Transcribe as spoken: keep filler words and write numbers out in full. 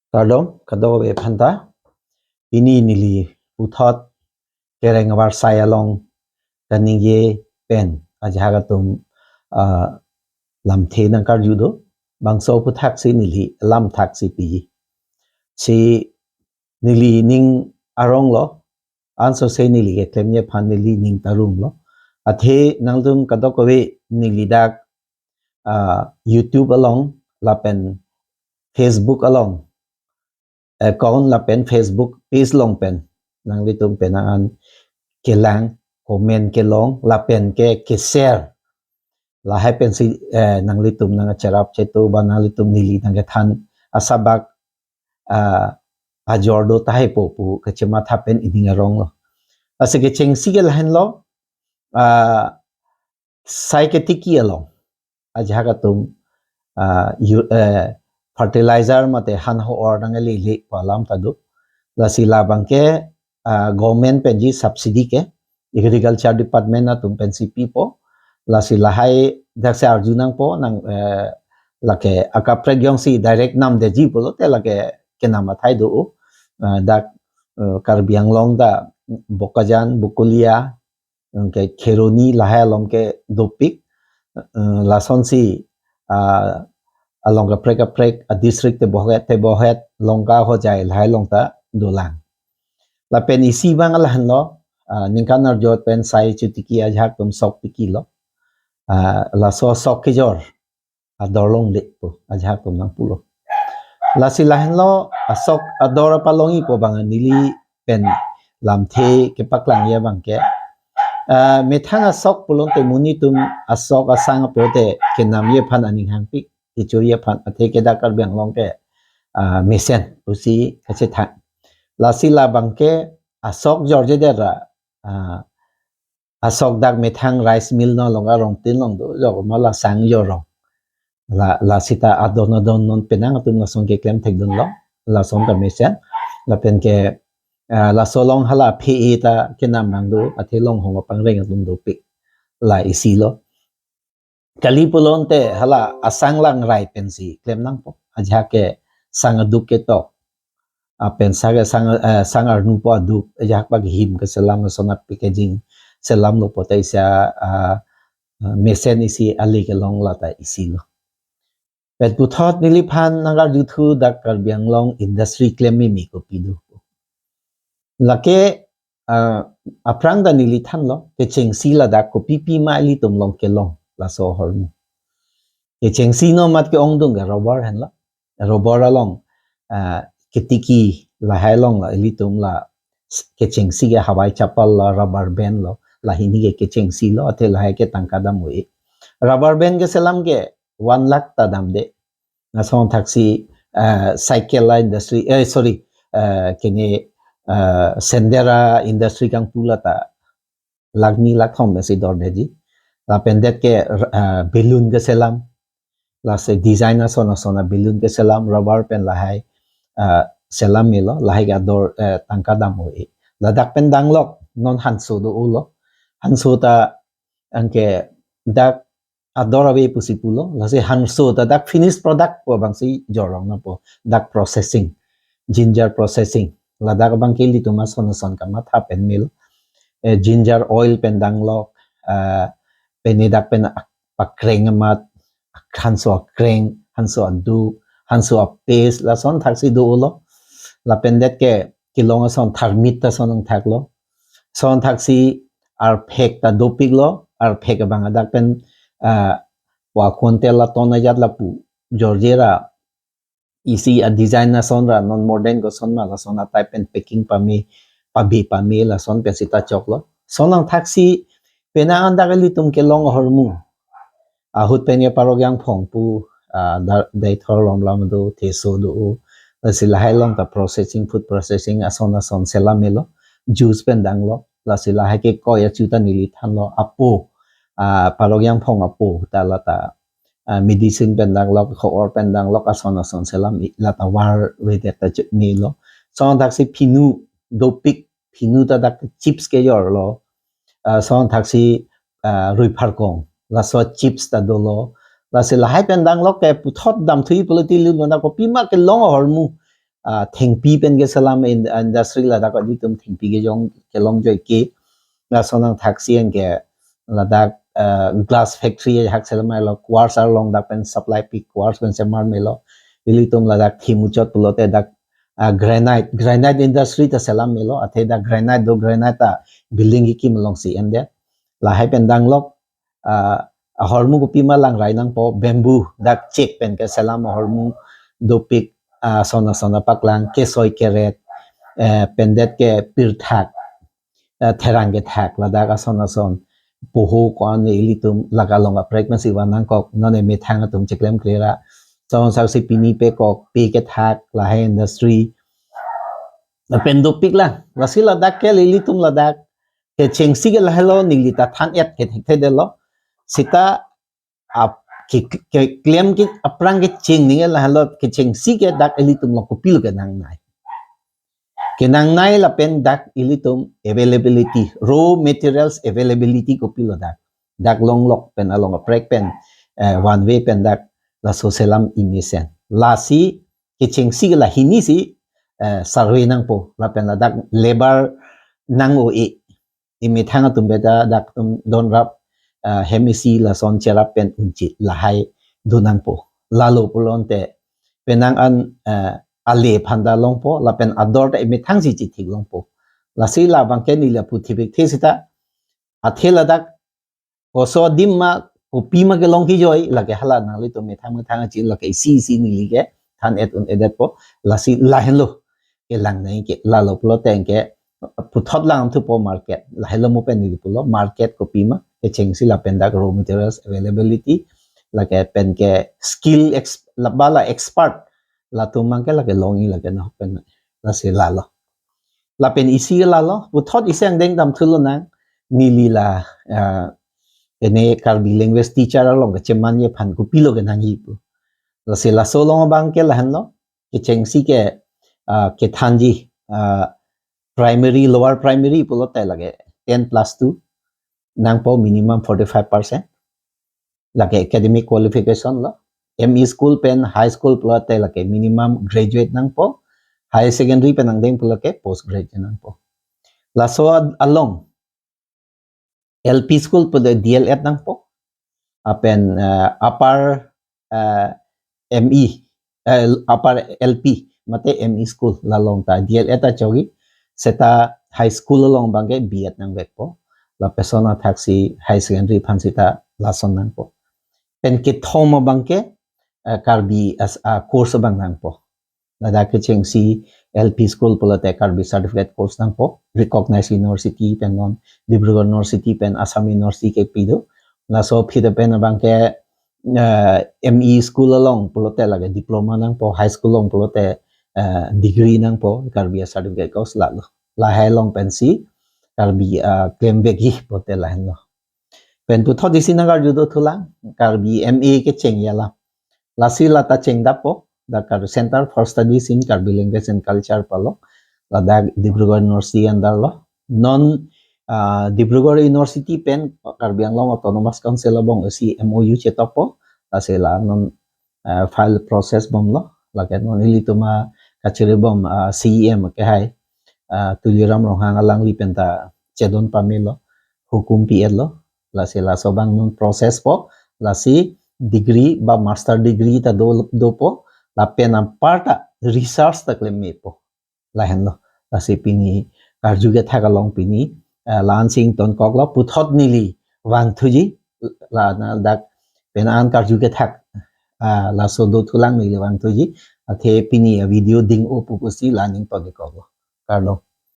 Kardom, kadokave aphanta. Pini neli puthot kereng avarsai along kaningje pen ajahak atum, ah, lamthe nangkarju do. Bangso aphuthaksi neli lamthaksi pi. Si neli ning arong lo, anso se neli keklemji aphan neli ning ta rung lo. Athe nangtum kadokave neli dak, ah, YouTube along lapen Facebook along account lapen Facebook page along pen nanglitum penang an kelang, comment kelong lapen ke ke-share. Lahai pensi, eh, nanglitum nangcherap chetu ba nanglitum neli nangkethan asabak, ah, ajor do tahai po pu kachematha pen ining arong lo. Lasi kechengsi ke lahenlo, ah, sai ketiki along ajahak atum, ah, yu-, eh, fertilizer mate han ho-or nanglele pu alam ta do. Lasi labang ke, ah, government penji subsidy ke, agriculture department atum pensi pipo. Lasi lahai daksi arju nangpo nang, eh, lake akaprek jongsi direct namdeji pulote lake kenam athai do. Ah, dak, eh, Karbi Anglong ta Bokajan, Bokolia, anke Kheroni lahai along ke dopik, eh, lasonsi, ah, along kaprek kaprek a district Tebohet, Tebohet, Lanka, Hojai lahai along ta dolang. Lapen isi abang lahenlo, ah, ningkan arjot pen sai chotiki ajahak atum sok tikilo. Ah, laso sok kejor ador longle pu ajahak atum nangpulo. Lasi lahenlo asok ador apalongji pu abang neli pen lamthe kepaklangji abang ke, ah, methang asok pulote monit atum asok asang pulote kenamji aphan aning hangpik, kechoji aphan, athe ke dak Karbi Anglong ke, ah, mesen pusi kachethang. Lasi labang ke asok jorjedet ra, ah, asok dak methang rice mill along arong tin long do, jok ma la sang jorong. La, la sita adon adon non penang atum lason keklem thekdunlo, lason ta mesen, lapen ke, ah, laso along hala phe-e ta kenam abang do, athe longhong apangreng atum dopik. La isi lo. Kali pulote hala asang langrai pensi klem nangpo. Ajahak ke sang aduk ketok. Apen sa ke sang, eh, sang arnu po aduk, ajahak bak him keselam, lason a packaging selamlo pulote isi a, ah, mesen isi ale kelong lata isi lo. Pet puthot neliphan nangkarjuthu dak Karbi Anglong industry klem mimi kopi do. Lake, ah, aphrang ta neli thanlo, kechengsi ladak kopi pima ilitum along kelong laso ahormu. Kechengsi non mat ke-ongdung ke rubber henlo. Rubber along, ah, ketiki lahai along la ilitum la s-, kechengsi ke Hawaii Chapel lo, rubber band lo, la hini ke kechengsi lo, athe lahai ke tangka dam-o-e. Rubber band keselam ke one lakh ta damde. Lason thaksi, eh, cycle a industry, eh, sorry, eh, kene, eh, sandal a industry kangpu lata lakh ni lakh thom pensi dordetji. Lapen det ke, eh, balloon keselam. Lasi design ason ason a balloon keselam, rubber pen lahai, eh, selam melo, lahai ke ador, eh, tangka dam-o-e. Ladak pen danglok, non hanso do-o lo. Hanso ta anke dak ador ave pusi pulo, lasi hanso ta dak finished product pu abangsi jorong nangpo, dak processing, ginger processing. Ladak abang ke ilitum ason ason kamatha pen melo. Eh, ginger oil pen danglok, eh, pini dak pen ak-, pakreng amat, hanso akreng, hanso aduk, hanso a-paste, lason thaksi do-o lo. Lapen det ke kelong ason tharmit ta ason nangthaklo. Lason thaksi arphek ta dopiklo, arphek abang adak pen, ah, wa quintal a ton ajat lapu jorje ra isi a design ason ra non modern koson ma lason a type pen packing pame, pabe pame lason pen sita choklo. Lason nangthaksi penang an dak ilitum kelong ahormu. Ahut pen ke Parok Jangphong pu, ah, da-, Deithor Lomlam do, Theso do-o. Lasi lahai along ta processing, food processing ason ason selam melo. Juice pen danglo. Lasi lahai ke koi achu ta neli thanlo apo. Ah, Parok Jangphong apo ta lata, ah, medicine pen danglok, ho-or pen danglok ason ason selam i, lata war vedet ta chutney lo. Lason thaksi phinu dopik, phinu ta dak chips kejorlo. Ah, lason thaksi, ah, rui pharkong. Laso chips ta dolo. Lasi lahai pen danglok ke puthot damthui pulote ilitum na kopima kelong ahormu. ah, thengpi pen keselam in-, industry ladak ilitum thengpi kejong kelong joike. Lason angthaksi anke ladak, ah, glass factory hak selam melo, quartz arlong dak pen supply pi quartz pen semar melo. Ilitum ladak Themuchot pulote dak, ah, granite, granite industry ta selam melo, athe dak granite do, granite ta building kekim alongsi endet. Lahai pen danglok, ah, ahormu kopima langrai nangpo, bamboo dak chek pen keselam ahormu dopik, ah, sona sona paklang, kesoi keret, eh, pendet ke pirthak, eh, therang kethak, ladak ason ason poho ko-an ilitum laga along kaprek masi van nangkok, non emethang atum chiklemkle ra. Son saksi pini pekok, pe kethak, lahai industry. Lapen dopik lang, lasi ladak ke ilitum ladak kechengsi ke lahelo neli ta than-et kethekthedetlo. Sita ap ke, ke, keklem ke aphrang kecheng ningke lahelo, kechengsi ke dak ilitum lo kopilo kenangnei. Kenangnei lapen dak ilitum availability, raw materials availability kopilo dak. Dak longlok pen along kaprek pen, eh, one way pen dak laso selam imesen. Lasi kechengsi ke lahini si, eh, survey nangpo, lapen ladak labor nang-o-e. Emethang atum beta dak atum donrap, eh, hem isi lason cherap pen unchit lahai do nangpo. Lalo pulote penang an, eh, ale phanta longpo, lapen ador ta emethang si chithik longpo. Lasi labang ke neli la puthipik the sita, athe ladak koso adim ma, kopima kelong kejoi, lake hala nanglitum methang methang achi lake isi isi neli ke than-et un-edetpo, lasi lahenlo kelangnei ke, lalo pulote ke puthot langthupo market, lahelo mo pen neli pulo market kopima, kechengsi lapen dak raw materials availability, lake pen ke skill ex-, la bala expert, latum abang ke lake longji lake no pen, lasi lalo. Lapen isi lalo, puthot isi angdeng damthulo nang, neli la, ah, ene Karbi language teacher along kechemanje aphan kopilo kenangji pu. Lasi laso along abang ke lahenlo, kechengsi ke, ah, kethanji, ah, primary, lower primary pulote lake ten plus two nangpo, minimum forty-five percent. Lake academic qualification lo. M E school pen high school pulote lake minimum graduate nangpo. Higher secondary pen angdeng pulote post graduate nangpo. Laso ad-, along L P school pulote D L Ed nangpo. Lapen, eh, upper, eh, M E, eh, upper L P mate M E school lalong ta D L Ed ta chogi, seta high school along abang ke B Ed nangvekpo. Lapuson athaksi higher secondary aphan sita lason nangpo. Pen kethom abang ke, eh, Karbi as a course abang nangpo. Ladak kechengsi L P school pulote Karbi certificate course nangpo, recognized university pen non Dibrugarh University pen Assam University kepi do. Laso aphi ta pen abang ke, eh, M E school along pulote lake diploma nangpo, high school along pulote, eh, degree nangpo, Karbi a certificate course lalo. Lahai along pensi Karbi, ah, klemvekji pulote lahenlo. Pen puthot isi nangkarju dothulang, Karbi M A kechengji alam. Lasi lata chengdappo, dak Kar-, Center for Studies in Karbi Language and Culture pu lo, ladak Dibrugarh University under lo. Non, ah, Dibrugarh University pen Karbi Anglong Autonomous Council abang isi M O U chetokpo, lasi la non, ah, file process bomlo, lake non ilitum akachere bom, ah, C E M kehai, ah, Tuliram Ronghang alangli pen ta chedon pamelo, hukum pi-etlo, lasi laso abang non process po, lasi degree ba master degree ta do, dopo, lapen anparta research ta klemmepo. Lahenlo, lasi pini karju kethak along pini, eh, la-an si ingtonkoklo, puthot neli vangthuji, la na dak penang karju kethak, ah, laso dothulang neli vangthuji, athe pini a video ding-o pu pusi la-an ingtonkoklo. Kardom.